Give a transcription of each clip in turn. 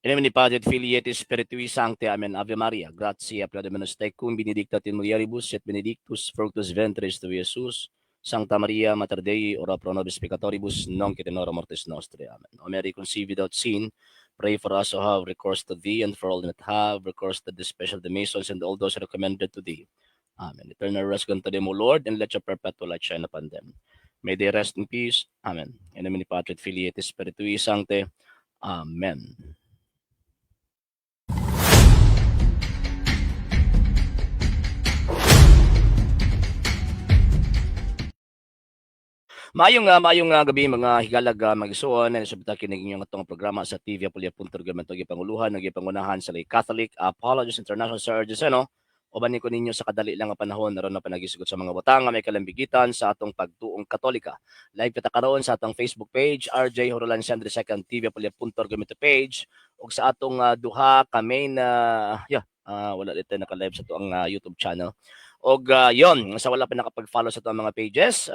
In nomine Patris et Filii et Spiritui Sancti. Amen. Ave Maria, gratia plena Dominus tecum, benedicta tu in mulieribus et benedictus fructus ventris tui, Iesus. Sancta Maria, Mater Dei, ora pro nobis peccatoribus, nunc et in hora mortis nostrae. Amen. O Mary, conceived without sin, pray for us who have recourse to thee, and for all that have recourse to thee, especially the Masons and all those recommended to thee. Amen. Eternal rest grant to them, O Lord, and let your perpetual light shine upon them. May they rest in peace. Amen. In nomine Patris et Filii et Spiritui Sancti. Amen. Maayong gabi, mga higalag, mga igsuon, na subta kini inyong atong programa sa TV Apulia Punto Argumento, gipanguluhan, gipangunahan sa Lay Catholic Apologist International, Sir Giseno. Uban ko ninyo sa kadali lang nga panahon aron na panagisugot sa mga butang nga may kalambigitan sa atong pagtuong Katolika. Live kita karon sa atong Facebook page, RJ Horolan Sandre Second TV Apulia Punto Argumento page, ug sa atong duha ka main, yeah, wala dito naka-live sa atong YouTube channel. Og yon, sa wala pa nakapag-follow sa atong mga pages,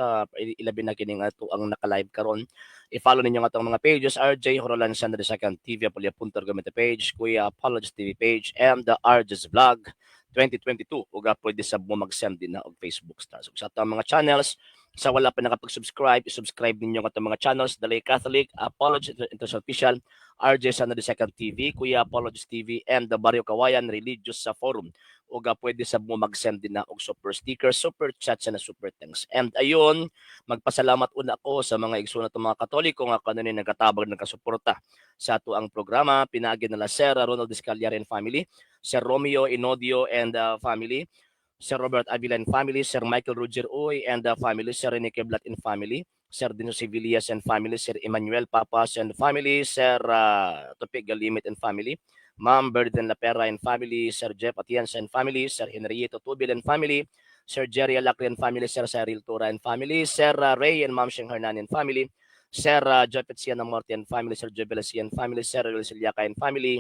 ilabi na kining ato ang naka-live karon. I-follow ninyo ang atong mga pages, RJ Horolan Sandre Second TV Apulia Punto Argumento page, Kuya Apologist TV page, and the RJ's Vlog 2022, ug pwede sab mo mag-send din na og Facebook stars. Ug sa atong mga channels, sa wala pa nakapag-subscribe, i-subscribe ninyo ang atong mga channels, The Lay Catholic Apologist International Official, RJ Sandre Second TV, Kuya Apologist TV, and the Barrio Kawayan Religious sa Forum. Ug pwede sab mo mag-send din na og super sticker, super chat na super thanks. And ayun, magpasalamat una ko sa mga igsoon natong mga Katoliko nga kanunay nagatabang, nagkasuporta sa ato ang programa. Pinaagi nila Sir Ronald Escalier and family, Sir Romeo Inodio and family, Sir Robert Avila and family, Sir Michael Roger Uy and family, Sir Rene Keblat and family, Sir Dino Civillas and family, Sir Emmanuel Papas and family, Sir Tupig Galimit and family, Ma'am Berden Lapera and family, Sir Jeff Atienza and family, Sir Henrietta Tubil and family, Sir Jerry Alacri and family, Sir Cyril Tura and family, Sir Ray and Ma'am Sheng Hernan and family, Sir Jopet Sian Morte and family, Sir Joe Belasia and family, Sir Ruel Siliaca and family,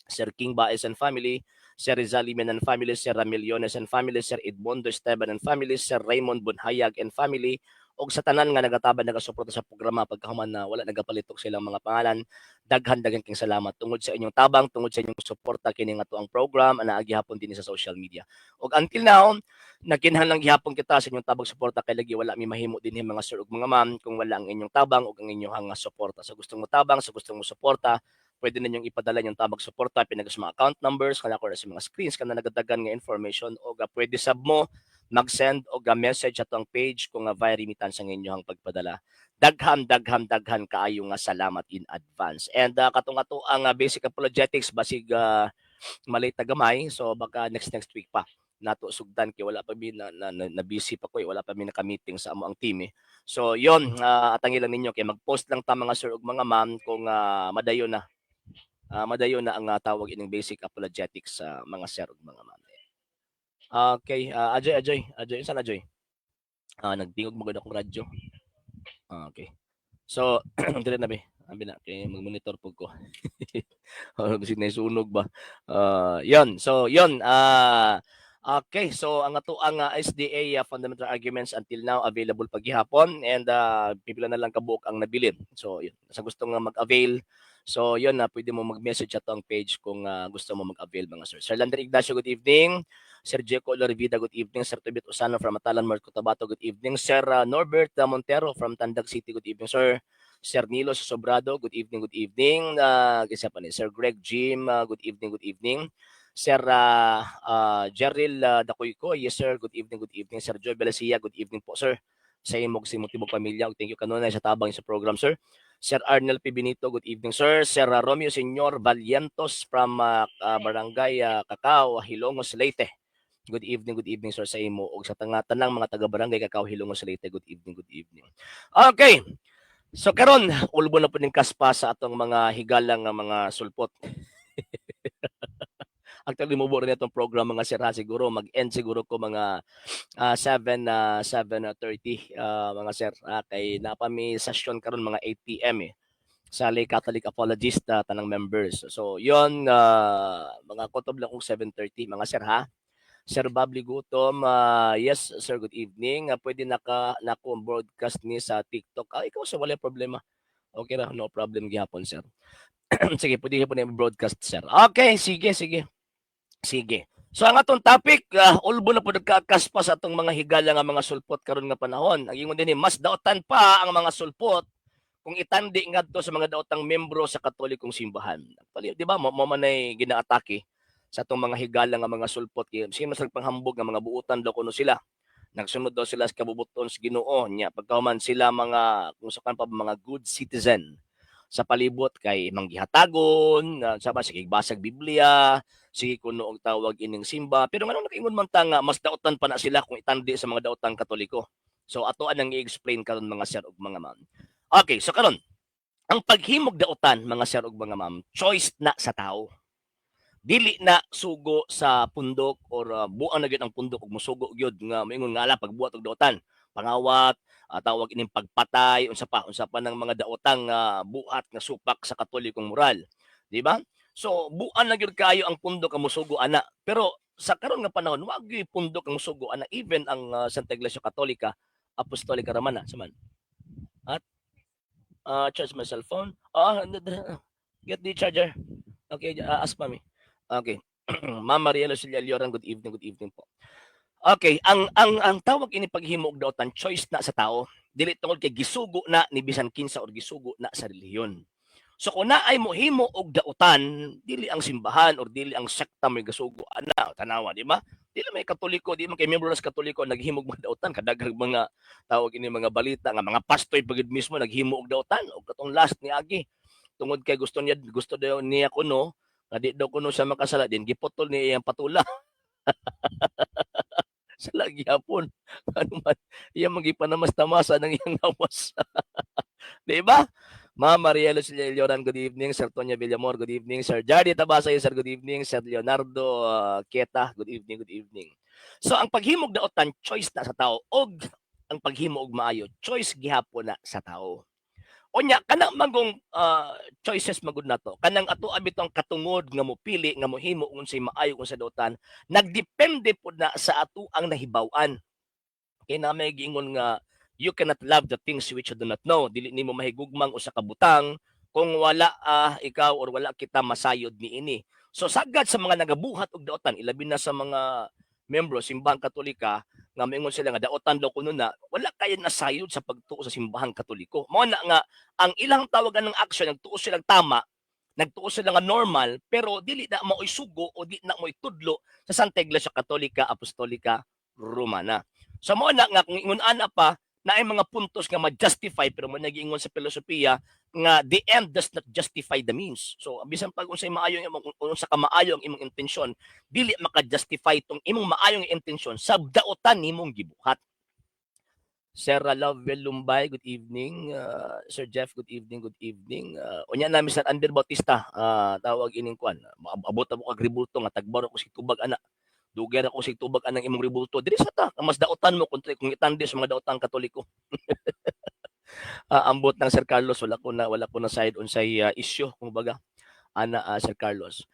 Sir King Baez and family, Sir Rizal Limen and family, Sir Ramiliones and family, Sir Edmundo Esteban and family, Sir Raymond Bunhayag and family, ug sa tanan nga nagatabang, nagasuporta sa programa pagkahuman na wala nagapalitok sa ilang mga pangalan, daghan daghan king salamat tungod sa inyong tabang, tungod sa inyong suporta kini nga ang program ana gihapon dinhi sa social media. Ug until now, nagkinahanglan gihapon kita sa inyong tabang, suporta, kay lagi wala mi mahimo dinhi, mga sir ug mga ma'am, kung wala ang inyong tabang ug ang inyong suporta. Sa gustong mo tabang, sa gustong mo suporta, pwede ninyong ipadala yung tabang, suporta pinaagi sa mga account numbers kana ko sa mga screens kana nagadagan nga information, o pwede sab mo mag-send og message atong page kung via remittance ang inyong pagpadala. Daghan daghan daghan kaayo nga salamat in advance. And katong ato ang basic apologetics, basig malate na gamay, so baka next next week pa nato sugdan kay wala pa mi na busy pa ko eh, wala pa mi naka-meeting sa amo ang team eh. So yon, atangi lang ninyo kay mag-post lang ta, mga sir ug mga ma'am, kung madayon na. Madayon na ang tawag ining basic apologetics sa mga sir ug mga ma'am. Okay, Ajoy, Ajoy, Ajoy, saan Ajoy? Nagtingog mo gud akong radyo. Okay. So, dire na be. Abi na kay mag-monitor pug ko. Oh, bisig na sunog ba. Yon. So, yon. Okay, so ang ato ang SDA fundamental arguments, until now available pagihapon and pipila na lang kabuok ang nabilin. So, yun. Sa gusto nga mag-avail, so yun na, pwede mo mag-message ato ang page kung gusto mo mag-avail, mga sir. Sir Lander Ignacio, good evening. Sir Jeco Lorvida, good evening. Sir Tubit Osano from Matalan, North Cotabato, good evening. Sir Norbert Montero from Tandag City, good evening, sir. Sir Nilo Sobrado, good evening, good evening. Isa pa ni Sir Greg Jim, good evening, good evening. Sir Geril Dakuyko, yes sir, good evening, good evening. Sir Joy Belasia, good evening po, sir. Sa imong sa imong tibok pamilya, thank you kanunay sa tabang sa program, sir. Sir Arnel P. Benito, good evening, sir. Sir Romeo Senyor Valientos from Barangay Cacao, Hilongos, Leyte. Good evening, sir, sa imo ug sa tanang mga taga Barangay Cacao, Hilongos, Leyte. Good evening, good evening. Okay. So karon ulbo na po ning kaspa sa atong mga higalang nga mga sulpot. Actually, mubo rin itong program, mga sir ha. Siguro mag-end siguro ko mga 7 7:30, mga sir, kay napa mi session karon mga 8 PM eh sa Lay Catholic Apologist, tanang members. So yon, mga kutob lang kung 7:30, mga sir ha. Sir Bob Ligutom, yes sir, good evening. Pwede naka nako broadcast ni sa TikTok. Ah, ikaw sa wala problema. Okay ra, no problem gihapon, sir. Sige, pwede po na broadcast, sir. Okay, sige, sige. Sige. So ang atong topic, ulbo na po nagkakaspa sa atong mga higala nga mga sulpot karon nga panahon. Ang ingon din, mas daotan pa ang mga sulpot kung itandi ngadto sa mga daotang membro sa Katolikong simbahan. Actually, di ba, mo man ay ginaatake sa atong mga higala nga mga sulpot kay sige mas panghambog nga mga buutan daw kuno sila. Nagsunod daw sila sa kabubuton sa Ginoo nya pagkahuman sila mga kung sa pa mga good citizen sa palibot kay manggihatagon sa ba sige basag Biblia, sige kuno og tawag ining simba. Pero nganong nakaingon man ta nga mas dautan pa na sila kung itandi sa mga daotang Katoliko? So ato anang i-explain karon, mga sir ug mga ma'am. Okay, so karon, ang paghimog dautan, mga sir ug mga ma'am, choice na sa tao, dili na sugo sa pundok or buang na gyud ang pundok ug musugo gyud nga moingon nga ala pagbuhat og dautan, pangawat, tawag ining pagpatay, unsa pa ng mga daotang buhat nga supak sa Katolikong moral, di ba? So buan na gyud kayo ang pundok ang musugo ana. Pero sa karon nga panahon, wa gyud pundok ang musugo ana, even ang Santa Iglesia Katolika Apostolika Romana sa man at charge my cellphone. Get the charger. Okay, ask Mami. Okay. Ma'am Mariela Silya Lioran, good evening po. Okay, ang tawag ini paghimo og dautan, choice na sa tao. Dili tungod kay gisugo na ni bisan kinsa or gisugo na sa relihiyon. So kung naay mohimo og dautan, dili ang simbahan or dili ang sekta may gasugo ana, tanawa, di ba? Dili may Katoliko, di man kay membro sa Katoliko naghimo og mga dautan. Kadaghang mga tawag ini mga balita nga mga pastoy pagid mismo naghimo og dautan. Og katong last ni agi, tungod kay gusto niya, gusto daw niya kuno nga di daw kuno siya makasala din, giputol niya iyang patula sa lagi hapon. Ano man, iya magipanamasamasa ng iyang lawas. Di ba? Ma'am Marielo Silioran, good evening. Sir Tonya Villamor, good evening. Sir Jardy Tabasay, sir, good evening. Sir Leonardo Queta, good evening, good evening. So ang paghimog daotan, choice na sa tao, og ang paghimo og maayo, choice gihapon na sa tao. Unya kanang magong choices magud nato, kanang ato bitong katungod nga mopili nga mohimo unsay maayo, unsay dautan, nagdepende pud na sa ato ang nahibaw-an. Kay na may giingon nga you cannot love the things which you do not know. Dili nimo mahigugmang usa ka butang kung wala ikaw or wala kita masayod niini. So sagad sa mga nagabuhat og dautan, ilabi na sa mga membro Simbahang Katolika nga moingon sila nga daotan daw kuno na, wala kayo nasayod sa pagtuo sa Simbahang Katoliko. Mao na nga ang ilang tawagan ng action, nagtuo silang tama, nagtuo sila nga normal, pero dili na mao'y sugo o di na mo'y tudlo sa Santa Iglesia Katolika Apostolika Romana. So mao na nga kung ingon ana pa na ay mga puntos nga ma-justify, pero mo nagiingon sa filosofiya nga the end does not justify the means. So bisan pag unsay maayo imong, unsa ka maayo ang imong intensyon, dili maka-justify tong imong maayong intensyon sa dautan nimong gibuhat. Sir Lovell Lumbay, good evening. Sir Jeff, good evening, good evening. Unya na Mr. Ander Bautista, tawag ining kwan. Abot mo kag rebulto nga tagbaro ko sig tubag ana. Dugay ra ko sig tubag anang imong rebulto. Diri sa ta, mas dautan mo kung itandi sa mga daotang Katoliko. Ambot ng Sir Carlos, wala ko na side unsay issue kumbaga ana, Sir Carlos.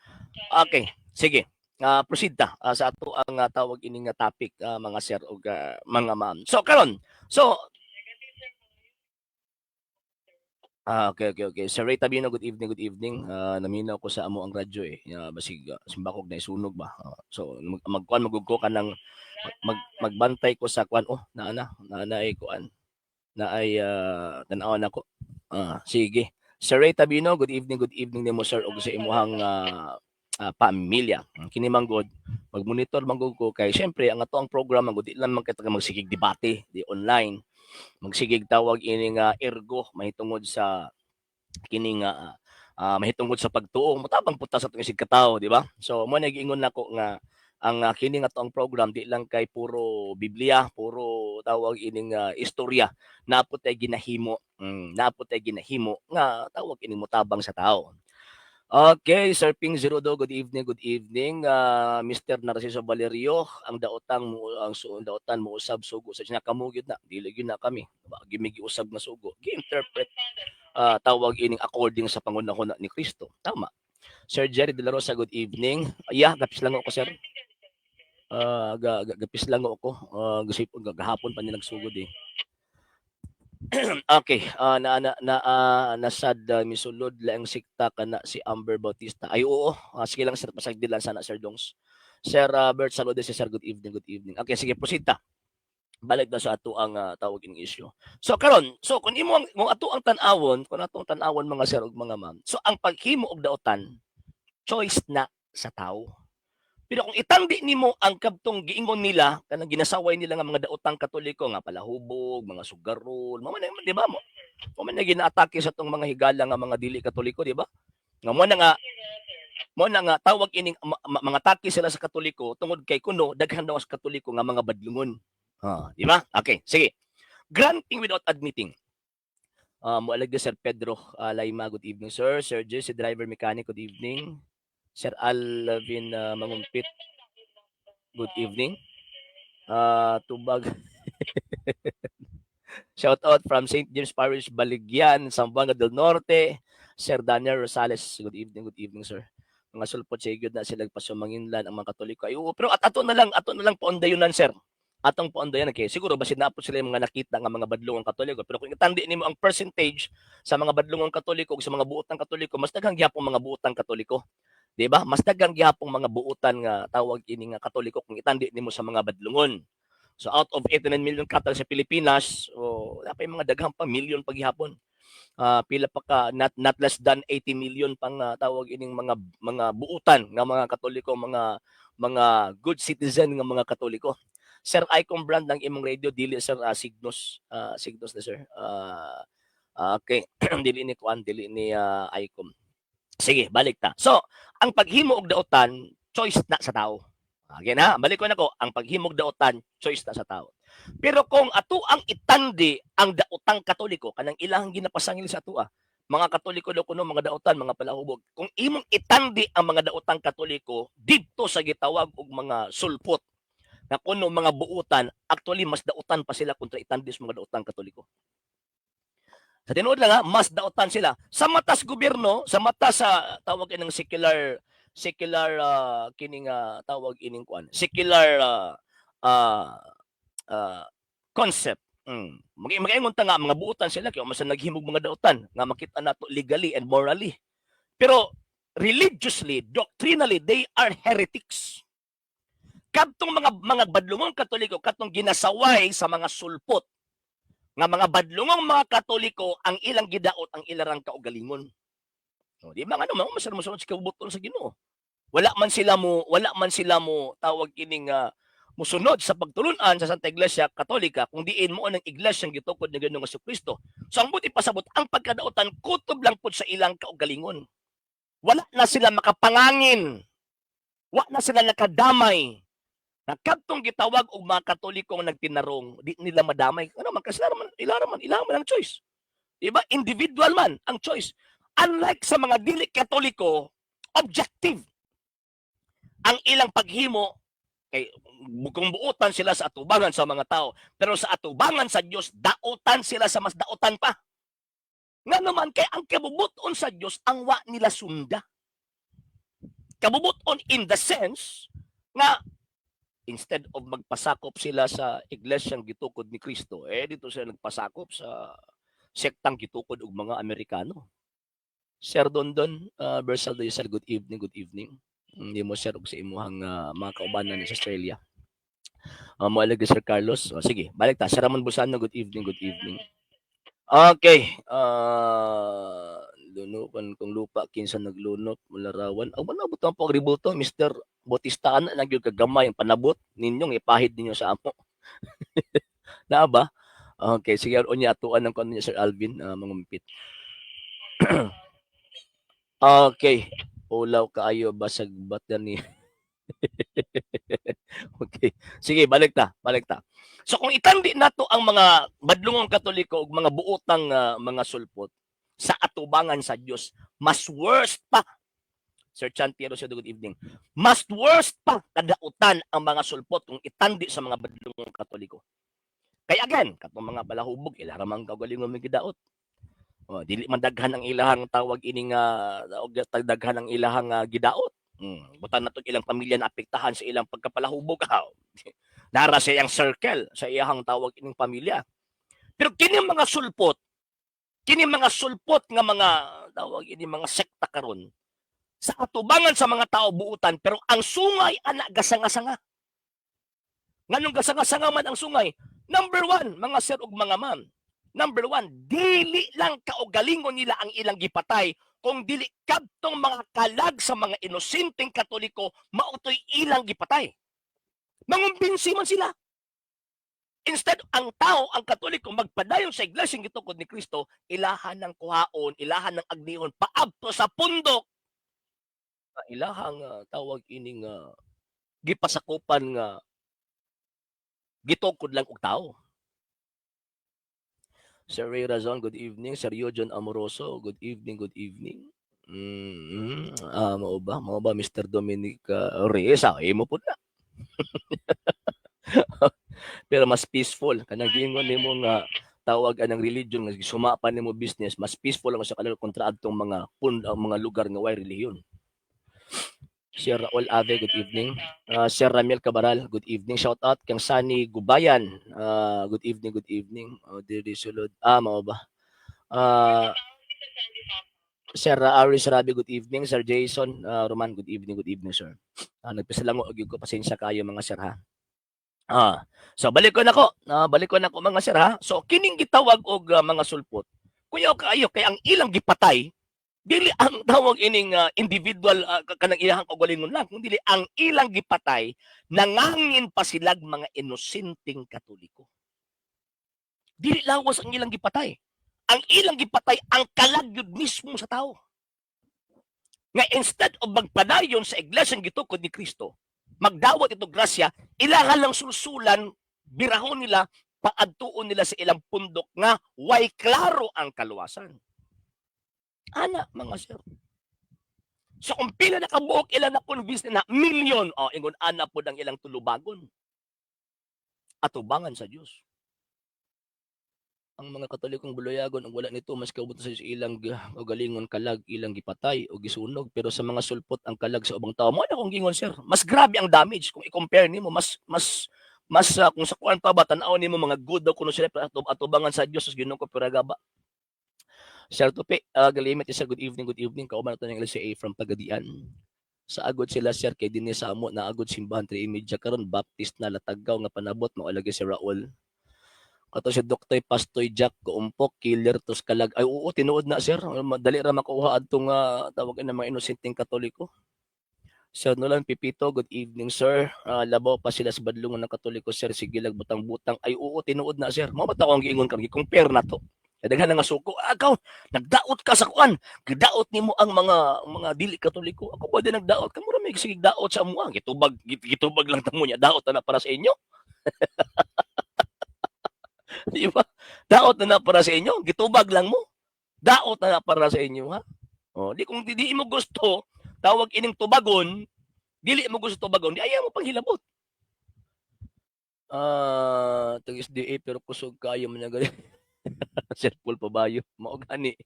Okay, sige. Proceed ta sa ato ang tawag ini nga topic, mga sir ug mga ma'am. So karon, so okay. Sir Ray Tabino, good evening, good evening. Naminaw ko sa amo ang radyo eh. Basig simbakog na isunog ba. So magkuan magug ko kanang magbantay ko sa kuan, oh, naa na naa na ay kuan na ay tan-awon ako. Sige. Sir Ray Tabino, good evening nimo, sir, ug sa imuhang pamilya. Kini man gud, mag-monitor man gud ko kay syempre ang ato ang program man gud, di lang man kita magsigig debate di online. Magsigig tawag ini nga ergo mahitungod sa kini nga mahitungod sa pagtuo, motabang pud ta sa atong isig katawo, di ba? So mo na giingon nako nga ang kini nga ang program di lang kay puro Biblia, puro tawag ining istorya, naa pod tay ginahimo, naa pod tay ginahimo nga tawag ining motabang sa tao. Okay, Sir Ping Zerudo, good evening, good evening. Mr. Narciso Valerio, ang daotang mo ang dautan mo usab sugo sa kamo gyud na, dili gyud na kami. Gimigi usab nga sugo. Gi-interpret tawag ining according sa pangunahon ni Kristo. Tama. Sir Jerry De La Rosa, good evening. Yeah, gapis lang ako, sir. Gapis lang ako. Gahapon pa ni nagsugod eh. Okay, na na na nasad misulod laing sikta kana si Amber Bautista. Ay oo, sige lang, sir, pasagdi lang sana, Sir Dongs. Sir Bert saludo si Sir, good evening, good evening. Okay, sige, proceed ta. Balik na sa ato ang tawag ing issue. So karon, so kung imo ang kung ato ang tan-awon, kung ato ang tan-awon, mga sir ug mga ma'am. So ang paghimo og daotan, choice na sa tao. Pero kung itandi nimo ang kabtong giingon nila, kanang ginasaway nila nga mga daotang Katoliko nga palahubog, mga sugarol, mao man, di ba mo? Mao man na ginaatake sa tong mga higala nga mga dili Katoliko, di ba? Nga mo na nga tawag ining mga atake sila sa Katoliko tungod kay kuno daghan daw sa Katoliko nga mga badlungon. Ha, di ba? Okay, sige. Granting without admitting. Moalag Sir Pedro Laima, good evening, sir. Sir Jesse, driver mechanic, good evening. Sir Alvin Mangumpit, good evening. Tubag. Shout out from St. James Parish, Baligyan, Zamboanga del Norte. Sir Daniel Rosales, good evening, sir. Mga sulpot sa igod na sila pasumanginlan ang mga Katoliko. Ay, oo, pero at ato na lang paundayunan, sir. Atong paundayan kay siguro basin na po sila yung mga nakita nga mga badlongong Katoliko. Pero kung itandi nimo ang percentage sa mga badlongong Katoliko ug sa mga buotang Katoliko, mas daghang gihapon mga buotang Katoliko. Di ba? Mas daghang gihapon mga buotan nga tawag ini nga Katoliko kung itandi nimo sa mga badlongon. So out of 89 million Catholics sa Pilipinas, oh, wala pa yung mga daghang pa million paghihapon. Pila pa ka not not less than 80 million pang tawag ining mga buutan nga mga Katoliko, mga good citizen nga mga Katoliko. Sir, Icon brand ng imong radio, dili sir, Signos, Signos na, sir. Okay, dili ni kuan, dili ni Icom. Sige, balik ta. So, ang paghimo og daotan, choice na sa tao. Again ha, balik ko na ko, ang paghimo og daotan, choice na sa tao. Pero kung ato ang itandi ang daotang Katoliko, kanang ilang ginapasangil sa atua, mga Katoliko daw kuno mga daotan, mga palahubog. Kung imong itandi ang mga daotang Katoliko didto sa gitawag og mga sulpot na kuno mga buutan, actually mas dautan pa sila kontra itandi sa mga daotang Katoliko. Sa tinuod lang ha, mas dautan sila. Sa matas gobyerno, sa mata sa tawag ng secular secular kining tawag ining kuan, secular concept. Magaingon ta nga mga buutan sila kay mas naghimog mga dautan nga makita nato legally and morally. Pero religiously, doctrinally, they are heretics. Kadtong mga badlungong Katoliko, katong ginasaway sa mga sulpot nga mga badlungong mga Katoliko, ang ilang gidaot ang ilarang kaugalingon. O, di ba nga naman mas mosunod sa kabubuton sa Ginoo. Wala man sila mo tawag ining musunod sa pagtulunan sa Santa Iglesia Katolika kung diin mo ang iglesia ang gitukod ni Ginoong Kristo. So ang buti pasabot, ang pagkadautan kutob lang pud sa ilang kaugalingon. Wala na sila makapangangin. Wa na sila nakadamay. Na kadtong gitawag og mga Katolikong nagtinarong, di nila madamay. Ano man kasi man, ila man ang choice. Di ba? Individual man ang choice. Unlike sa mga dili Katoliko, objective ang ilang paghimo kay kung buotan sila sa atubangan sa mga tao, pero sa atubangan sa Dios, dautan sila sa mas dautan pa. Nga naman kay ang kabubuton sa Dios ang wa nila sunda. Kabubuton in the sense nga instead of magpasakop sila sa iglesyang gitukod ni Kristo, eh dito sila nagpasakop sa sektang gitukod og mga Amerikano. Sir Dondon, Bersal de sir, good evening, good evening. Hindi mo sir og sa imuhang mga kaubanan sa Australia. Moalag Sir Carlos. Oh, sige, balik ta. Sir Ramon Busano, good evening, good evening. Okay. Lunukan kung lupa kinsa naglunok mularawan. Ang manabot ang pagributo, Mr. Bautista, ana lang gyud kagamay ang panabot ninyong ipahid ninyo sa amo. Naa ba? Okay, sige, unya atuan ng kuno niya, Sir Alvin mangumpit. Okay. Ulaw kaayo basag bat ni. Okay. Sige, balik ta, balik ta. So kung itandi nato ang mga badlungong Katoliko ug mga buotang mga sulpot sa atubangan sa Dios, mas worst pa. Sir Chantiero, sir, good evening. Mas worst pa kadautan ang mga sulpot kung itandi sa mga badlungong Katoliko. Kaya again, katong mga balahubog, ila ra man kaugalingon may gidaot. Oh, dili man daghan ang ilahang tawag ining daghan ang ilahang gidaot. Butan na ilang pamilya na apektahan sa ilang pagkapalahubog. Nara sa iyang circle, sa iyang tawag ining pamilya. Pero kini mga sulpot nga mga tawag ini mga sekta karon sa atubangan sa mga tao buutan, pero ang sungay ana gasanga-sanga. Nganong gasanga-sanga man ang sungay? Number one, mga sir ug mga ma'am. Number one, dili lang kaugalingon nila ang ilang gipatay, kung dili kadtong mga kalag sa mga inosenteng Katoliko mao toy ilang gipatay. Mangumbinsi man sila. Instead, ang tao, ang Katoliko, magpadayon sa iglesia gitukod ni Kristo, ilahan ng kuhaon, ilahan ng agnihon, paabto sa pundok. Ilahang tawag ining gipasakupan nga gitukod lang og tao. Sir Ray Razon, good evening. Sir Eugen Amoroso, good evening, good evening. Mao ba? Mao ba, Mr. Dominic Reyes? Imo pud na. Pero mas peaceful kanang giingon nimo nga tawag anang religion nga suma pa nimo business, mas peaceful ang sa kanila kontra adtong mga pun ang mga lugar nga way relihiyon. Sir Raul Ave, good evening. Sir Ramil Cabaral, good evening. Shout out kang Sunny Gubayan. Good evening, good evening. Oh, diri sulod. Mao ba? Sir Aris Rabi, good evening. Sir Jason Roman, good evening, sir. Nagpasalango og ko, pasensya kayo, mga sir, ha. So balik ko nako. Balik ko nako, mga sir, ha. So kining gitawag og mga sulpot. Kuyaw kaayo kay ang ilang gipatay dili ang tawag ining individual kanang ilahang kaugalingon lang, kung dili ang ilang gipatay nangangin pa silag mga inosenteng Katoliko. Dili lawas ang ilang gipatay. Ang ilang gipatay ang kalag gyud mismo sa tao. Nga instead of magpadayon sa iglesia gitukod ni Kristo, magdawat ito grasya, ilahan lang sulsulan, birahon nila, paadtuon nila sa ilang pundok nga way klaro ang kaluwasan. Ana, mga sir. So kung pila na kabuok ilang na convince na milyon, oh, ingon ana pod ang ilang tulubagon. Atubangan sa Dios. Ang mga Katolikong buluyagon ug wala nito mas kabuto sa ilang kaugalingon kalag ilang gipatay o gisunog, pero sa mga sulpot ang kalag sa ubang tao. Mo na akong gingon, sir. Mas grabe ang damage kung i-compare nimo, mas mas mas kung sa kuan pa ba, tan-aw nimo mga good daw kuno sila atubangan sa Dios sa Ginoo ko piragaba. Sir Tupi, galimit sir, good evening, good evening. Kauban nato ng LCA from Pagadian. Sa agod sila, sir, kay dinhi sa amo na agod simbahan 3:30 karon Baptist na Latagaw nga panabot mao lagi si Raul. Kato si Doktoy Pastoy Jack Kuumpok, killer tos kalag. Ay oo, tinuod na, sir. Dali ra makuha adtong tawag na mga inosenteng Katoliko. Sir Nolan Pipito, good evening, sir. Labaw pa sila sa badlungon ng Katoliko, sir, sige lag butang-butang. Ay oo, tinuod na, sir. Mao ba ta akong giingon karon, gi-compare na to. Daghan na nga suko. Akaw, nagdaot ka sa kuan. Gidaot nimo ang mga dili Katoliko. Ako ba din nagdaot? Kamo ra may sige daot sa amoa. Gitubag lang tamo niya. Daot na na para sa inyo. Di ba? Daot na na para sa inyo. Gitubag lang mo. Daot na na para sa inyo, ha? Oh, di kung di mo gusto, tawag ining tubagon, dili mo gusto tubagon, di ayaw mo panghilabot. Tag SDA pero kusog kayo man nga. Sir Paul Pabayo, mao gani.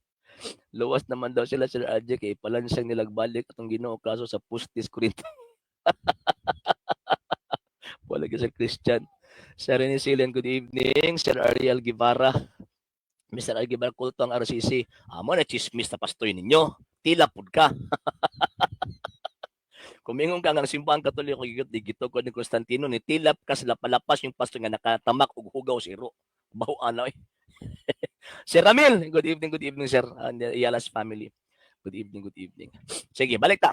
Luwas naman daw sila, Sir RJ, kay palansang nilagbalik atong Ginoo kaso sa Pustis Corinto. Wala ka, Sir Christian. Sir Rene Silen, good evening. Sir Ariel Guevara. Mr. Ariel Guevara, kulto ang RCC. Amo na chismis na pastoy ninyo. Tila pud ka. Kumingon ka nga ang simbahan Katoliko gito ko ni Constantino ni tilap ka sa lapalapas yung pastor nga nakatamak og hugaw si iro. Baho ana oy. Sir Ramil, good evening, sir. And the Iyalas family. Good evening, good evening. Sige, balik ta.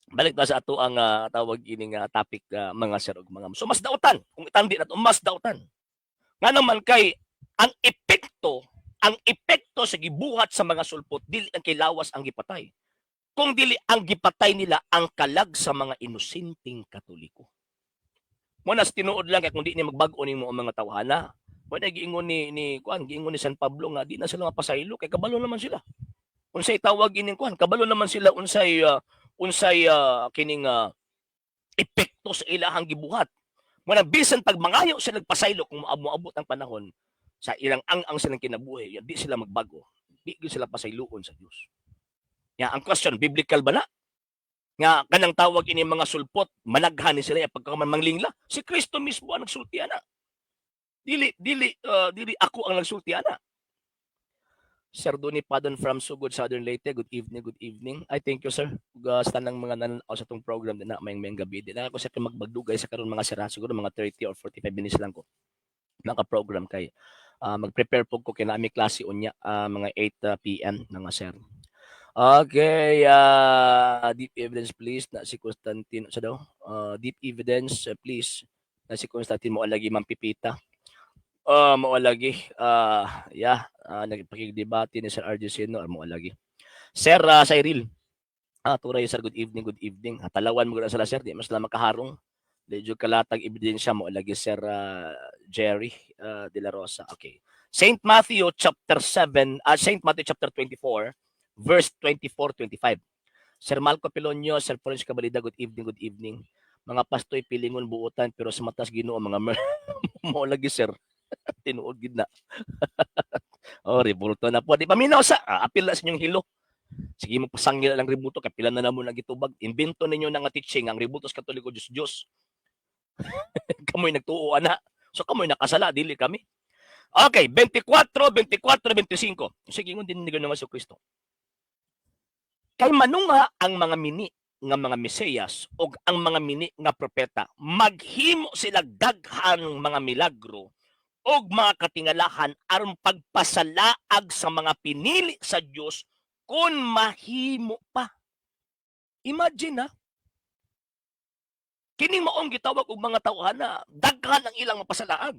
Balik ta sa ato ang tawag ining topic, mga sir ug mga ma'am. So mas dautan, kung itandi nato mas dautan. Nga naman kay ang epekto sa gibuhat sa mga sulpot dili ang kay lawas ang gipatay. Kung dili ang gipatay nila ang kalag sa mga inosenteng Katoliko. Mo nas tinuod lang kay kung di ni magbag-o nimo ang mga tawhana. Mo na giingon ni kuan, giingon ni San Pablo nga di na sila mapasaylo kay kabalo naman sila. Unsay tawag ining kuan, kabalo naman sila unsay kining epekto sa ilahang gibuhat. Mo na bisan pag mangayo sila nagpasaylo kung moabot ang panahon sa ilang ang silang kinabuhi, di sila magbago. Di gyud sila pasayloon sa Dios. Ya, ang question, biblical ba na? Nga kanang tawag ini mga sulpot, managhan ni sila pagka man manglingla. Si Kristo mismo ang nagsulti ana. Dili ako ang nagsulti ana. Sir Donny Padon from Sugod, Southern Leyte. Good evening, good evening. I thank you, sir. Ug sa tanang mga nananaw sa atong program din na may mayong gabi. Di na ako sa magbagdugay sa karon, mga sir. Siguro mga 30 or 45 minutes lang ko maka-program kay mag-prepare po ko kay naa mi klase unya mga 8 PM, mga sir. Okay, deep evidence please na si Constantino sa daw. Deep evidence please na si Constantine mo lagi, Ma'am Pipita. Mo lagi. Yeah, nagpakigdebate ni Sir RJ Sino mo lagi. Sir Cyril. Turay sir, good evening, good evening. Talawan mo gud sila, sir, di mas lang makaharong. Di jud kalatag ebidensya mo lagi, Sir Jerry De La Rosa. Okay. Saint Matthew chapter 7, Saint Matthew chapter 24 verse 24 25. Sir Malco Pilonio, Sir Florence Cabalida, good evening, good evening. Mga pastoy pilingon buutan pero sa matas Ginoo mga mo lagi, sir. Tinuod gid na. Oh, rebulto na po. Di paminaw sa apil na sa inyong hilo. Sige mo pasangil lang rebulto kay pila na namo nagitubag. Imbento ninyo na nga teaching ang rebultos Katoliko Diyos Diyos. Kamoy nagtuo ana. So kamoy nakasala, dili kami. Okay, 24, 24, 25. Sige, ingon din ni Ginoong Kristo. Kay manunga ang mga mini nga mga Mesiyas ug ang mga mini nga propeta, maghimo sila daghan mga milagro ug mga katingalahan aron pagpasalaag sa mga pinili sa Dios kung mahimo pa. Imagine ha. Kining maong gitawag og mga tawhana na daghan ang ilang mapasalaag.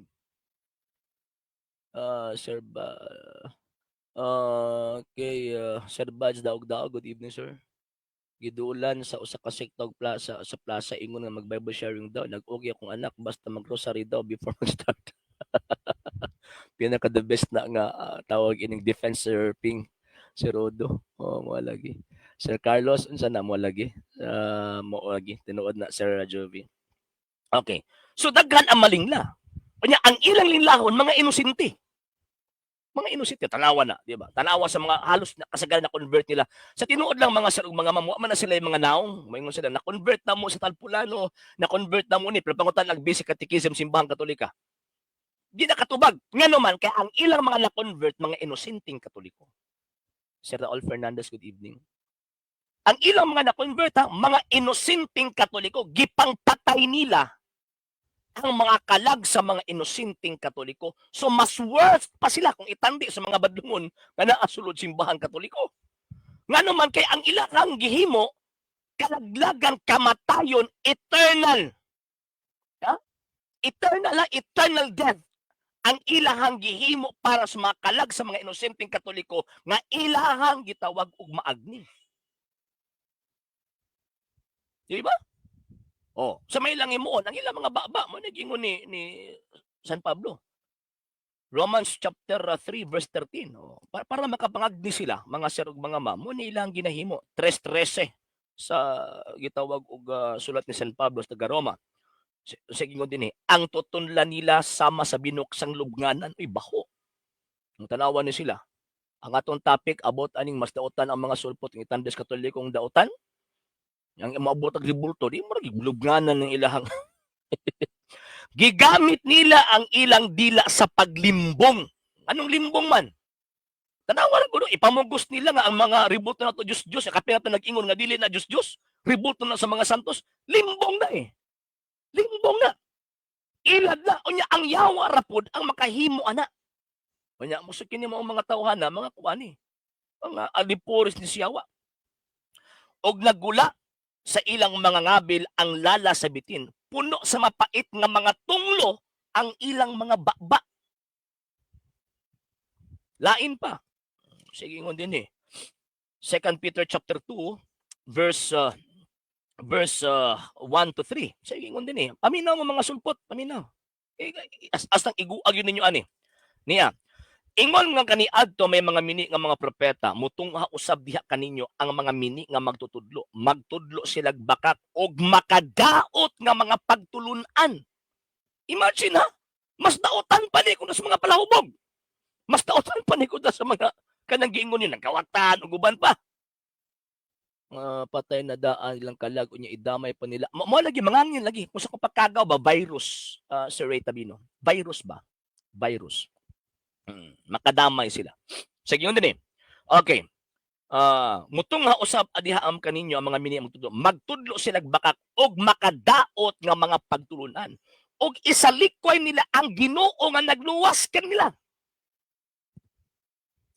Sir ba okay, Sir Bads Daog-Daog, good evening, sir. Gidulan sa usa ka sekta og plaza sa plaza, ingon nga mag Bible sharing daw, nag-ugi akong anak, basta mag-rosary daw before mag-start. Pinaka the best na nga tawag ining defense, Sir Ping, Sir Rodo. Oh, mo lagi. Sir Carlos, unsa na mo lagi? Mo lagi tinuod na, Sir Jovi. Okay. So daghan ang malingla. Unya ang ilang linglahon mga inosente. Mga inosente, tanawa na, di ba? Tanawa sa mga halos na kasagaran na convert nila. Sa tinuod lang, mga sir ug mga ma'am, wa man na sila yung mga naong. Maingon sila, na-convert na mo sa Talpulano, na-convert na mo ni, pero pangutan ang Basic Catechism Simbahang Katolika. Di na katubag. Ngano man, kaya ang ilang mga na-convert, mga inosenteng Katoliko. Sir Raul Fernandez, good evening. Ang ilang mga na-convert, ha, mga inosenteng Katoliko, gipangpatay nila ang mga kalag sa mga inosenteng Katoliko. So mas worth pa sila kung itandi sa mga badlungon nga naa sulod Simbahang Katoliko. Ngano man kay ang ilang gihimo kalaglagan, kamatayon, eternal. Ha? Eternal ha? Eternal death ang ilahang gihimo para sa mga kalag sa mga inosenteng Katoliko nga ilahang gitawag og maagni. Di ba? Oh, sa may lang himuon ang ilang mga baba mo nagingon ni San Pablo. Romans chapter 3 verse 13. Oh, para makapangagni sila, mga sir ug mga ma'am, mo ni ilang ginahimo. 3:13 sa gitawag og sulat ni San Pablo sa taga Roma. Sa gingon din eh, ang tutunlan nila sama sa binuksang lubnganan, uy, baho. Ang tanawan ni sila. Ang atong topic about aning mas dautan ang mga sulpot ng itandes Katolikong dautan. Ang maabot ang rebulto, di mo lubnganan ng ilahang gigamit nila ang ilang dila sa paglimbong. Anong limbong man? Tanawa lang ko, ipamugos nila nga ang mga rebulto na to Diyos Diyos, kapin nato nag-ingon nga dili na Diyos Diyos, rebulto na sa mga santos, limbong na eh. Limbong na. Ilad na. Unya, ang yawa rapod ang makahimo ana. Unya, mo kini mo ang mga tawhana, mga kuani. Mga alipores ni siyawa. Og nagula sa ilang mga ngabil ang lala sa bitin. Puno sa mapait nga mga tunglo ang ilang mga baba. Lain pa. Sige, ingon din eh. 2 Peter chapter 2 verse 1 to 3. Sige, ingon din eh. Paminaw mo, mga sulpot, paminaw. Eh, as nang iguag yun ninyo ani. Niya, ingon nga kaniadto may mga mini nga mga propeta, mutungha usab diha kaninyo ang mga mini nga magtutudlo. Magtudlo sila bakak og makadaot nga mga pagtulunan. Imagine ha, mas dautan pa ni kuno sa mga palahubog. Mas dautan pa ni kuno sa mga kanang giingon yun, nagkawatan ug uban pa. Patay na daan ilang kalag, unya idamay pa nila. Mo lagi mangangin lagi kung sa pagkagaw ba virus, Sir Ray Tabino. Virus ba? Virus. Makadamay sila. Sige, yun din eh. Okay. Mutungha usab adiha am kaninyo ang mga mini magtudlo. Magtudlo sila bakak og makadaot nga mga pagtulunan. Og isalikway nila ang Ginoo nga nagluwas kanila.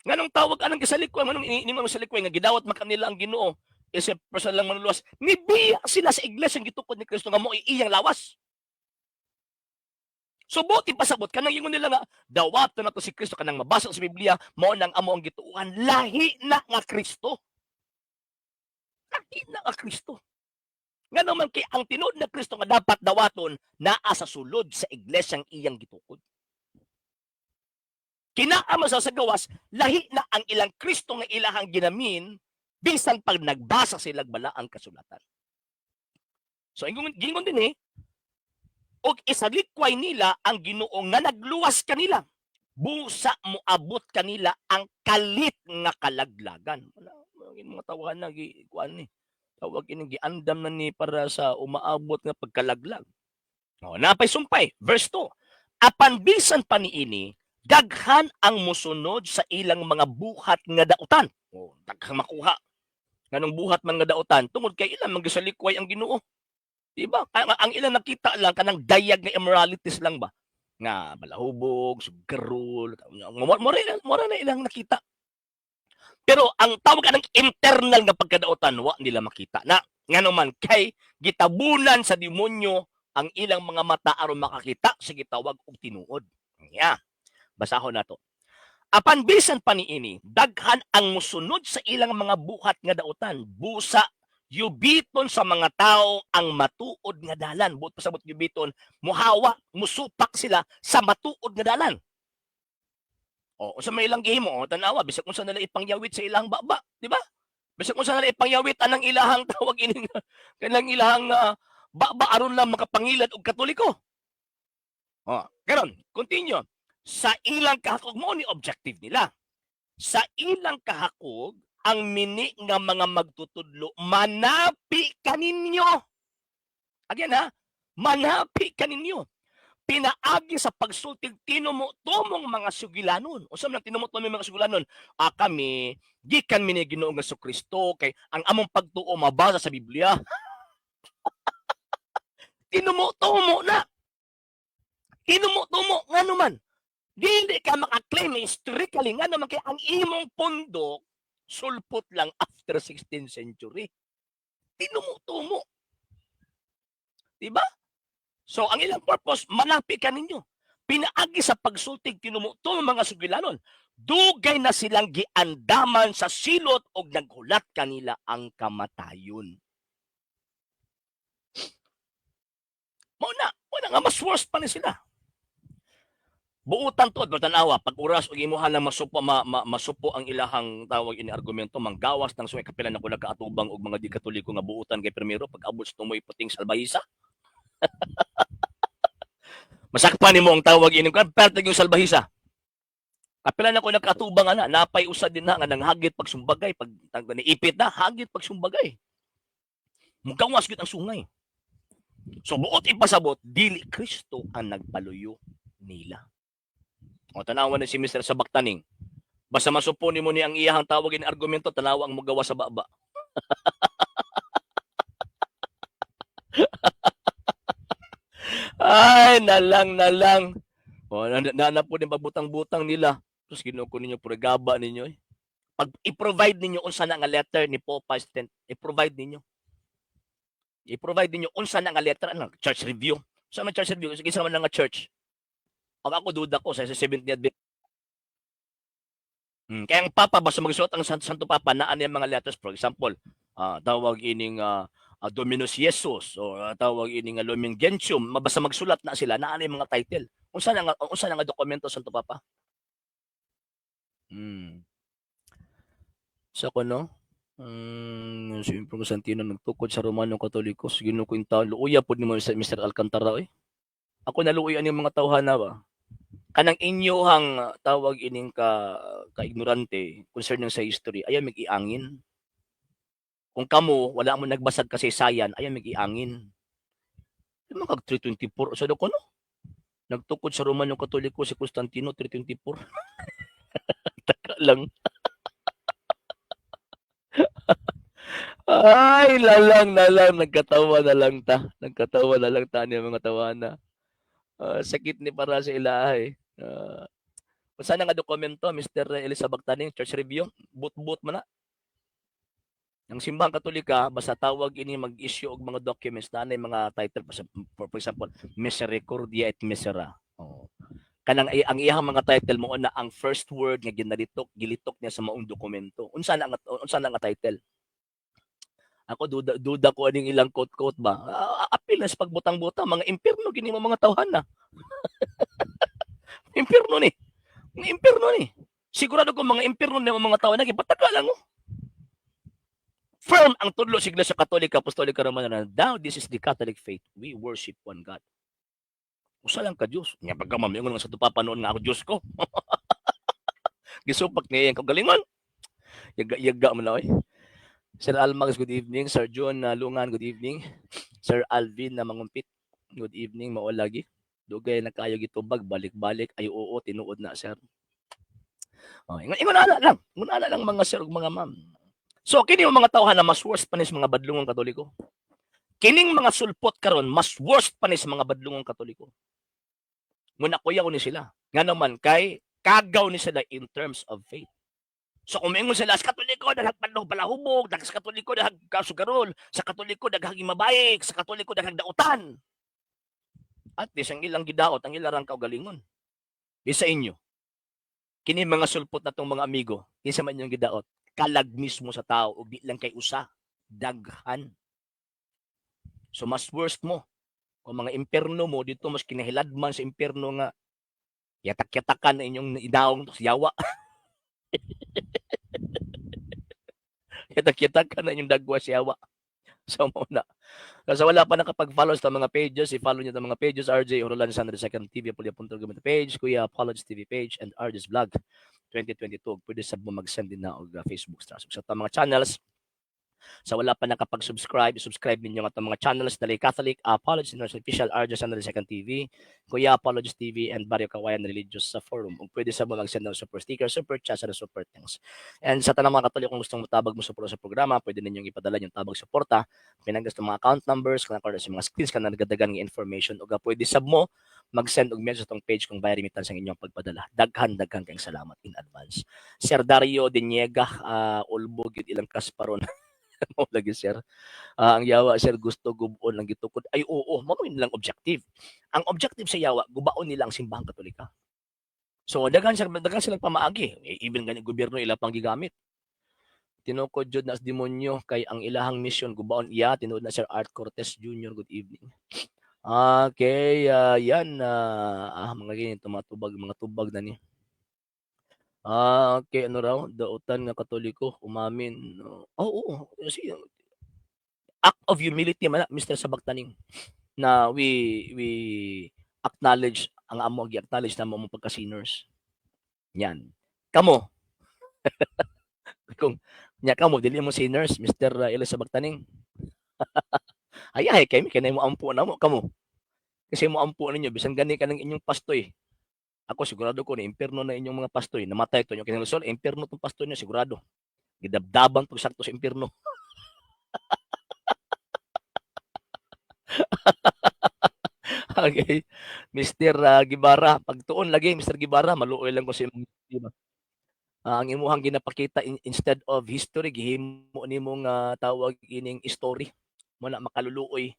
Nganong tawag anang gisalikway? Nganong ini mo salikway nga gidawat man kanila ang Ginoo? Isip person lang manuluwas. Nibiya sila sa iglesia ang gitukod ni Kristo nga mo iyang lawas. So buti pasabot kanang ingon nila nga dawaton nato si Kristo, kanang mabasa sa Biblia mao nang amo ang gituohan, lahi na nga Kristo. Lahi na nga Kristo. Ngano man kay ang tinuod na Kristo nga dapat dawaton naa sa sulod sa iglesyang iyang gitukod. Kinaa man sa gawas, lahi na ang ilang Kristo nga ilahang ginamin bisan pag nagbasa sila balaang kasulatan. So ingon gingon din eh, og isalikway nila ang Ginoo nga nagluwas kanila. Busa moabot kanila ang kalit nga kalaglagan. Wala, mga tawahan na gi kuan ni. Tawag ini giandam na ni para sa umaabot nga pagkalaglag. O, napay sumpay. Verse 2. Apan bisan pa niini, daghan ang musunod sa ilang mga buhat nga dautan. O, daghang makuha. Nganong buhat man nga dautan? Tungod kay ilang mangisalikway ang Ginoo. Diba? Ang ilang nakita lang kanang dayag nga immoralities lang ba? Nga balahubog, sugarol, mora na ilang nakita. Pero ang tawag anang internal nga pagkadautan wa nila makita na. Ngano man kay gitabunan sa demonyo ang ilang mga mata aron makakita sa gitawag og tinuod. Yeah. Basahon nato. Apan bisan pa niini, daghan ang musunod sa ilang mga buhat nga dautan. Busa yubiton sa mga tao ang matuod nga dalan. Buot pasabot yubiton, muhawa, musupak sila sa matuod nga dalan. O, unsa may ilang gihimo, o, tanawa, bisag unsa nila ipangyawit sa ilang baba, di ba? Bisag unsa nila ipangyawit anang ilahang tawag ining kanang ilahang baba aron lang makapangilad og Katoliko. O, karon, continue. Sa ilang kahakog, mo ni objective nila. Sa ilang kahakog, ang mini nga mga magtutudlo, manapi kaninyo. Again ha, manapi kaninyo. Pinaagi sa pagsultig tinumo-tumong mga sugilanon. Unsa man ang tinumo-tumong mga sugilanon? Ah, kami, gikan mi ni Ginoong Kristo kay ang among pagtuo mabasa sa Biblia. Tinumo-tumo na. Tinumo-tumo ngano man. Dili ka makaklaim historically, ngano man kay ang imong pundok sulpot lang after 16th century. Tinumo-tumo. Diba? So, ang ilang purpose, manapi ka ninyo. Pinaagi sa pagsultig tinumo-tumo mga sugilanon. Dugay na silang giandaman sa silot og naghulat kanila ang kamatayon. Mao na, wala nga mas worse pa ni sila. Buutan to, tanawa, pag oras og imuha lang masupo, masupo ang ilahang tawag ini argumento, manggawas ng suway kapila na ko nakaatubang og mga di Katoliko nga buutan kay primero pag abot sa tumoy puting salbahisa. Masakpan nimo ang tawag ini kan perteg yung salbahisa. Kapila na ko nakaatubang ana, napay usa din na nga nanghagit pagsumbagay, pag niipit na hagit pagsumbagay. Mugawas gyud ang sungay. So buot ipasabot, dili Kristo ang nagpaluyo nila. O tanawa na si Mr. Sabaktaning. Basta masupo nimo ni ang iyahang tawag ini argumento, tanawa ang mugawa sa baba. Ay, nalang, nalang. O, na po din pagbutang-butang nila. Tapos Ginoo ko ninyo, puro gaba ninyo eh. Pag i-provide ninyo unsa na nga letter ni Pope Pius X, i-provide ninyo. I-provide ninyo unsa na nga letter, ano, church review. Sa man church review, sige sa man nga church. Ang ako duda ko sa Seventh Day Adventist. Kaya ang Papa basta magsuot ang Santo Papa naa niya mga letters, for example, tawag ining Dominus Jesus o tawag ining Lumen Gentium, mabasta magsulat na sila naa niya mga title. Unsa na nga dokumento Santo Papa? Sa kuno, si Emperor Constantino nagtukod sa Romano Katoliko, sige ko yung tao, luuya pod nimo sa Mr. Alcantara oy. Ako naluoy ani mga tawhana ba. Kanang inyohang tawag ining ka ka-ignorante concerning sa history, ayaw mag-iangin. Kung kamo wala mo nagbasag kasaysayan, ayaw mag-iangin. Di man kag 324 sa kuno. Nagtukod sa Romano Katoliko si Constantino 324. Taka lang. Ay, lalang na lang, nagkatawa na lang ta. Nagkatawa na lang ta niya mga tawana. Sakit ni para sa ilaha eh. Unsa na nga dokumento, Mr. Elizabeth Taning, Church Review, but-but man na. Ang Simbahang Katolika, basta tawag ini mag-issue og mga documents na mga title pa for example, Misericordia et Misera. Oh. Kanang ang iyang mga title mo na ang first word nga ginalitok, gilitok niya sa maong dokumento. Unsa na nga title? Ako duda duda ko aning ilang quote-quote ba. Apil na sa pagbutang-butang, mga impierno gini mo mga tawhan na. Impierno ni. Mga impierno ni. Sigurado ko mga impierno ni mga tawhan na gipataka lang oh. Firm ang tudlo sa Iglesia Katolika Apostolika Romana na now this is the Catholic faith. We worship one God. Usa lang ka Dios. Nya pagka mamiingon nga sa tupapa noon nga ako Dios ko. Gisupak niya iyang kaugalingon. Yaga yaga man na oy. Sir Almax, good evening. Sir John Lungan, good evening. Sir Alvin na mangumpit, good evening. Mao lagi. Dugay na kayo gitubag, balik-balik. Ay oo, tinuod na, sir. Oh, ingon ingon ana lang. Ingon ana lang mga sir ug mga ma'am. So kini yung mga tawhan na mas worst pa ni sa mga badlungong Katoliko. Kining mga sulpot karon mas worst pa ni sa mga badlungong Katoliko. Muna kuyaw ni sila. Nga naman kay kagaw ni sila in terms of faith. So kung moingon sila sa Katoliko daghang padlong palahubog, daghang sa Katoliko daghang kasugarol, sa Katoliko daghang mabayik, sa Katoliko daghang dautan. At least ang ilang gidaot, ang ilang kaugalingon. Di sa inyo. Kini mga sulpot na tong mga amigo, kinsa man inyong gidaot, kalag mismo sa tao ug di lang kay usa, daghan. So mas worst mo. Kung mga imperno mo dito mas kinahiladman sa imperno nga yatak-yatakan na inyong idawong sa yawa. Yatak-yatakan na inyong dagwa sa yawa. So mao na. Sa wala pa nakapag-follow sa mga pages, i-follow niyo ang mga pages, RJ Orolan Sandro Second TV, Apulia Punto Government page, Kuya Apologies TV page, and RJ's Vlog 2022. Pwede sab mo mag-send din na og Facebook stars. Sa atong mga channels, sa wala pa nakapag-subscribe, subscribe ninyo ang atong mga channels, Dali Catholic, Apologies International Official, RJ Sandro Second TV, Kuya Apologies TV, and Barrio Kawayan Religious sa forum. Ug pwede sab mo mag-send ng super sticker, super chat, sa super thanks. And sa tanang mga Katoliko kung gustong motabag mo suporta sa programa, pwede ninyong ipadala yung tabag suporta. Pinanggas ng mga account numbers, kung sa mga screens ka na nagadagan ng information, ug pwede sab mo mag-send og message sa atong page kung via remittance ang inyong pagpadala. Daghan daghan kayong salamat in advance. Sir Dario Diniega, ulbo gyud ilang kasparon. Mao lagi, sir. Ang yawa, sir, gusto gub-on ang gitukod. Ay oo, mao man nilang objective. Ang objective sa yawa, gubaon nila ang Simbahang Katolika. So daghan silang pamaagi. Eh, even gani gobyerno ila pang gigamit. Tinukod jud na sa demonyo kay ang ilahang mission gubaon iya. Tinuod na, Sir Art Cortez Jr., good evening. Okay, yan mga ganyan tumatubag mga tubag na ni. Okay, ano raw dautan nga Katoliko umamin. No? Oo, oh, sige. Act of humility man na, Mr. Sabagtaning, na we acknowledge ang amo gi-acknowledge na mo pagka sinners. Yan. Kamo. Kung nya kamo dili mo sinners, Mr. Elizabeth Sabagtaning. Ay ay kay kay mo ampo na mo kamo. Kasi mo ampo ninyo bisan gani kanang inyong pastoy. Ako sigurado ko ni impierno na inyong mga pastoy. Namatay to inyo kinalusol, impierno tong pastoy niyo sigurado. Gidabdaban pag sakto sa impierno. Okay. Mr. Gibara, pagtuon lagi Mr. Gibara, maluoy lang ko sa imong di ba? Ang imuhang ginapakita instead of history gihimo nimo nga tawag ining story. Mo na makaluluoy.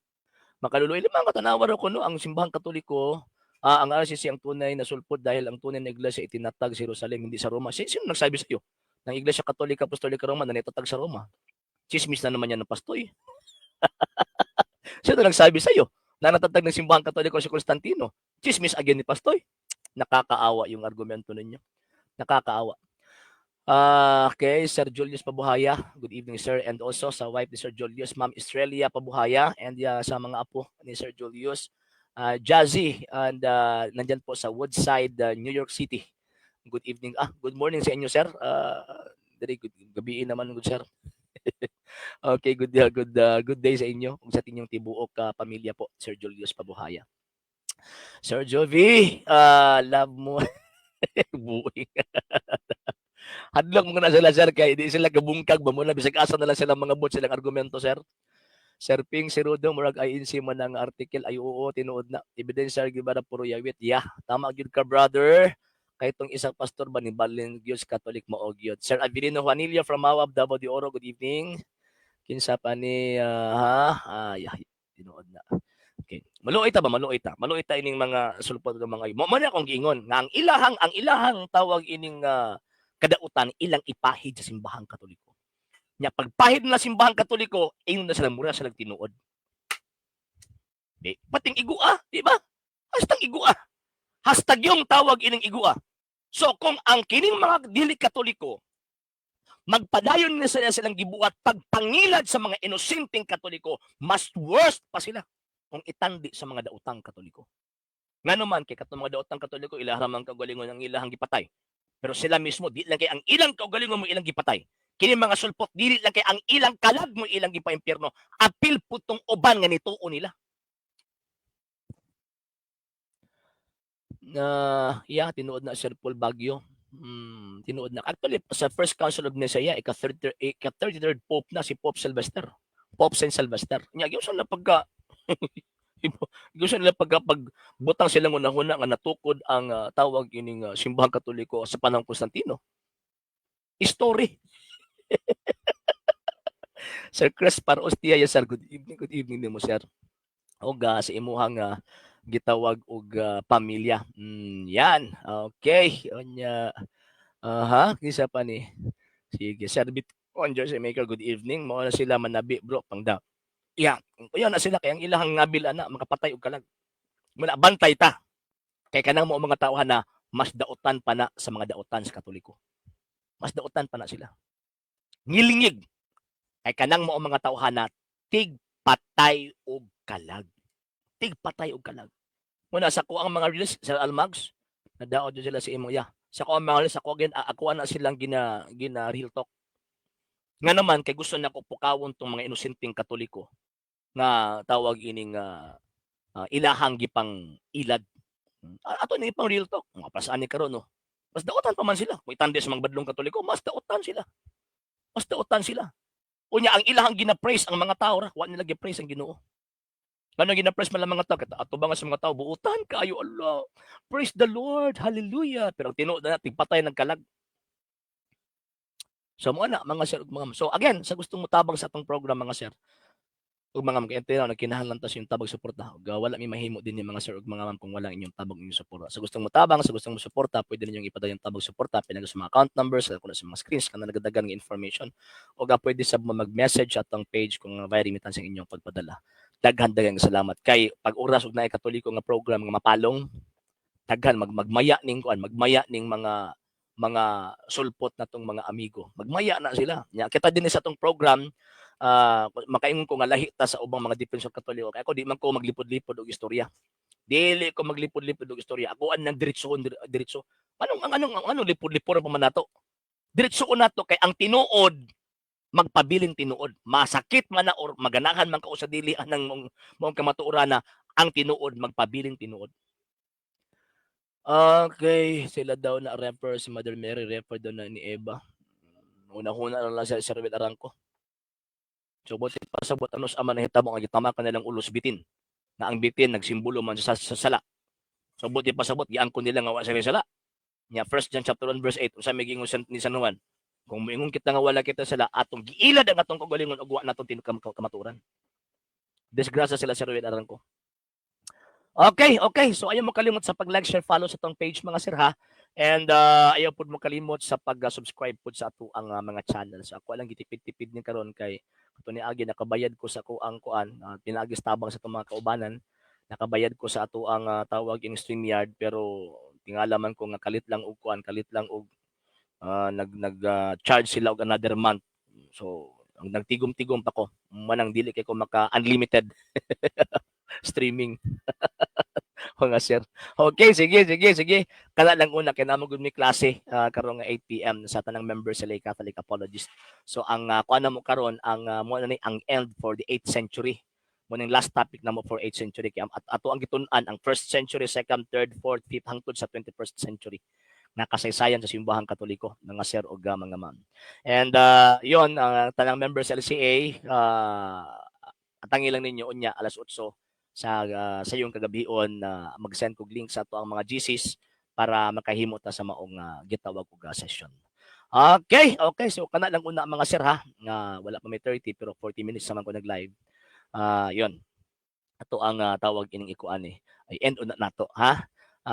Makaluluoy limang katanawa ra ko no ang Simbahang Katoliko, ang RCC ang tunay na sulpot dahil ang tunay na iglesia itinatag sa Jerusalem, hindi sa Roma. Sino nagsabi sa iyo? Ng Iglesia Katolika Apostolika Romana na itatag sa Roma? Chismis na naman yan ng pastoy. Sino nagsabi sa iyo na natatag ng Simbahang Katoliko si Constantino? Chismis again ni pastoy. Nakakaawa yung argumento ninyo. Nakakaawa. Okay, Sir Julius Pabuhaya. Good evening, sir. And also sa wife ni Sir Julius, Ma'am Estrella Pabuhaya, and sa mga apo ni Sir Julius, Jazzy, and nandyan po sa Woodside, New York City. Good evening. Good morning sa inyo, sir. Very good gabi naman, good sir. Okay, good good good day sa inyo ug sa inyong tibuok pamilya po, Sir Julius Pabuhaya. Sir Jovi, love mo. Buing. Hadlok mo na sila, sir, kay di sila kabungkag ba mo na bisag asa na lang sila mga bot silang argumento, sir. Sir Ping, si Rudo, murag INC man ang article. Ay oo, tinuod na. Ebidensya gyud ba na puro yawit. Yeah, tama gyud ka, brother. Kay tong isang pastor ba ni balin gyud sa Catholic mao gyud. Sir Avelino Juanilla from Mawab, Davao de Oro, good evening. Kinsa pa ni ha? Ah, yeah, tinuod na. Okay. Maluoy ta ba? Maluoy ta. Maluoy ta ining mga sulpot ng mga mo na akong giingon nga ang ilahang tawag ining kadautan ilang ipahid sa Simbahang Katoliko. Nya pagpahid na Simbahang Katoliko, ingon na sila mura sila tinuod. Di, pating igua, di ba? Hastang igua. Hashtag yung tawag ining igua. So kung ang kining mga dili Katoliko magpadayon na sila silang gibuhat pagpangilad sa mga inosenteng Katoliko, mas worst pa sila kung itandi sa mga daotang Katoliko. Ngano man kay katong mga daotang Katoliko ilaha man kaugalingon ang ilahang gipatay. Pero sila mismo di lang kay ang ilang kaugalingon mo ilang gipatay. Kini mga sulpot dili lang kay ang ilang kalag mo ilang gipaimpyerno, apil putong uban nga nituo nila. Na yeah, tinuod na, Sir Paul Baguio. Tinuod na. Actually, sa First Council of Nicaea, ika 33rd Pope na si Pope Sylvester. Pope Saint Sylvester. Nya gyud na pagka gusto nila pagka pagbutang silang unahuna nga natukod ang tawag ining Simbahang Katoliko sa panahon Constantino. Story. Sir Chris Parostia, yes sir, good evening nimo, sir. Og sa imuhang gitawag og pamilya. Yan. Okay. Unya aha, kinsa pa ni? Sige, Sir Bitcoin Jersey Maker, good evening. Mao na sila manabi, bro, pangda. Yeah, kuya na sila kay ang ilahang ngabil ana makapatay og kalag. Muna bantay ta. Kay kanang mo mga tawhan na mas dautan pa na sa mga dautan sa Katoliko. Mas dautan pa na sila. Ngilingig. Kay kanang mo mga tawhan na tigpatay og kalag. Tigpatay og kalag. Muna sa ko ang mga release sa Almags, nadaot jud sila sa imong ya. Sa ko ang mga release, ako again, ako na silang gina gina real talk. Nga naman kay gusto nako pukawon tong mga inosenteng Katoliko nga tawag ining ilahang gipang ilad. Ato ni pang real talk. Mga pasaan ni karon, no. Mas dautan pa man sila. Kung itandi sa mga badlong Katoliko, mas dautan sila. Mas dautan sila. Unya ang ilahang gina-praise ang mga tao ra, wa nila gi-praise ang Ginoo. Ngano gina-praise man lang mga tao, kita ato ba nga sa mga tao buutan kaayo Allah. Praise the Lord, hallelujah. Pero ang tinuod na tigpatay ng kalag. So mo na mga sir ug mga ma'am. So again, sa gustong motabang sa atong program, mga sir ug mga ma'am, kay tinaw nagkinahanglan ta sa inyong tabang suporta. Ug wala mi mahimo din ni mga sir ug mga ma'am kung wala inyong tabang, inyong suporta. Sa gustong motabang, sa gustong mosuporta, pwede ninyong ipadala yung tabang suporta pinag sa mga account numbers, sa kuna sa mga screens kana nagadagan nga information. O ga pwede sab mo mag-message atong page kung via remittance ang inyong pagpadala. Daghan daghang salamat kay pag oras og naay Katoliko nga program nga mapalong, daghan magmaya ning kuan, magmaya ning mga sulpot natong mga amigo. Magmaya na sila. Nya kita din sa atong program, makaingon ko nga lahi ta sa ubang mga defensor Katoliko. Kay ako di man ko maglipod-lipod og istorya. Dili ko maglipod-lipod og istorya. Ako ang nang diretso diretso. Anong ang anong ang anong lipod-lipod pa man nato? Diretso nato kay ang tinuod magpabiling tinuod. Masakit man na or maganahan man ka o sa dili anang mong, mong kamatuoran na ang tinuod magpabiling tinuod. Okay, sila daw na refer si Mother Mary, refer daw na ni Eva. Una-una na lang sa Sir Ruel Arangko. So buti pasabot ano sa ama nahitabo nga gitama ka nilang ulos bitin. Na ang bitin nagsimbolo man sa sala. So buti pasabot giangkon nila nga wa sila sala. Nya 1 John chapter 1 verse 8 usa may giingon ni San Juan? Kung moingon kita nga wala kita sala, atong giilad ang atong kaugalingon ug wa natong kamatuoran. Disgrasya sila, Sir Ruel Arangko. Okay. So ayaw mo kalimot sa pag-like, share, follow sa tong page, mga sir, ha. And ayaw pud mo kalimot sa pag-subscribe pud sa ato ang mga channel. So ako lang gitipid-tipid ni karon kay kato ni agi nakabayad ko sa kuang kuan, pinaagi sa tabang sa atong mga kaubanan. Nakabayad ko sa ato ang tawag in StreamYard, pero tingala man ko nga kalit lang og kuan, kalit lang og nag nag charge sila og another month. So ang nagtigom-tigom pa ko manang dili kay ko maka unlimited streaming, mga sir. Okay, sige, sige, sige. Kana lang una kay namo gud mi klase karon nga 8 PM sa tanang members sa Lay Catholic Apologist. So ang kuan na mo karon ang mo na ni ang end for the 8th century. Mao ning last topic namo for 8th century kay at ato ang gitun-an ang first century, second, third, fourth, fifth hangtod sa 21st century na kasaysayan sa Simbahang Katoliko, mga sir ug mga ma'am. And yon, ang tanang members sa LCA, atangi lang ninyo unya alas 8 sa iyong kagabion na mag-send kog link sa ato ang mga GCs para makahimo ta sa maong gitawag og session. Okay. So kana lang una, mga sir, ha. Nga wala pa may 30 pero 40 minutes naman ko nag-live. Yon. Ato ang tawag ining ikuan eh. Ay end una nato, ha.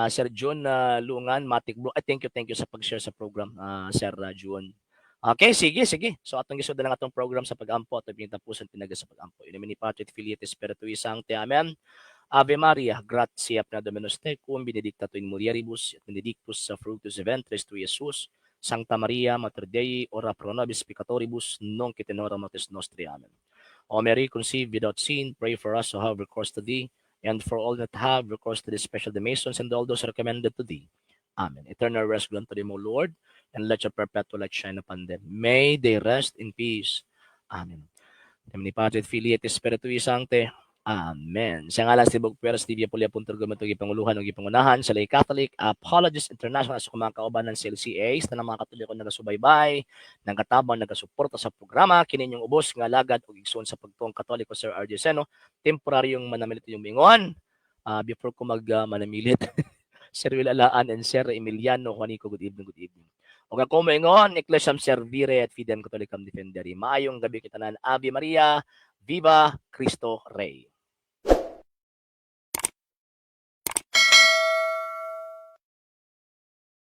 Sir June Lungan, Matic Bro. Ay, thank you sa pag-share sa program, Sir June. Okay, sige, sige. So atong gisud na lang atong program sa pag-ampo, atong pintapusan pinaga sa pag-ampo. In nomine Patris et Filii et Spiritui Sancti. Amen. Ave Maria, gratia plena Dominus tecum, benedicta tu in mulieribus, et benedictus fructus ventris tui, Jesus. Sancta Maria, Mater Dei, ora pro nobis peccatoribus, nunc et in hora mortis nostri. Amen. O Mary, conceived without sin, pray for us who have recourse to thee, and for all that have recourse to thee, especially the Masons and all those recommended to thee. Amen. Eternal rest grant to them, O Lord, and let your perpetual light shine upon them. May they rest in peace. Amen. In nomine Patris et Filii et Spiritui Sancti. Amen. Sa ngalan sa Tibok Puweras TV Apulia Punto Gumatog Panguluhan ug gipangunahan sa Lay Catholic Apologists International sa mga kaubanan sa LCA sa tanang mga Katoliko nagasubaybay, nagatabang, nagasuporta sa programa kini inyong ubos nga alagad ug igsoon sa pagtuong Katoliko, Sir RJ Seno, temporaryong manamilit yung mingon. Before ko mag manamilit, Sir Will Alaan and Sir Emiliano Juanico, good evening, good evening. Ug ako moingon, Ecclesiam Servire et Fidem Catholicam Defendere. Maayong gabi kitanan. Ave Maria, Viva Cristo Rey.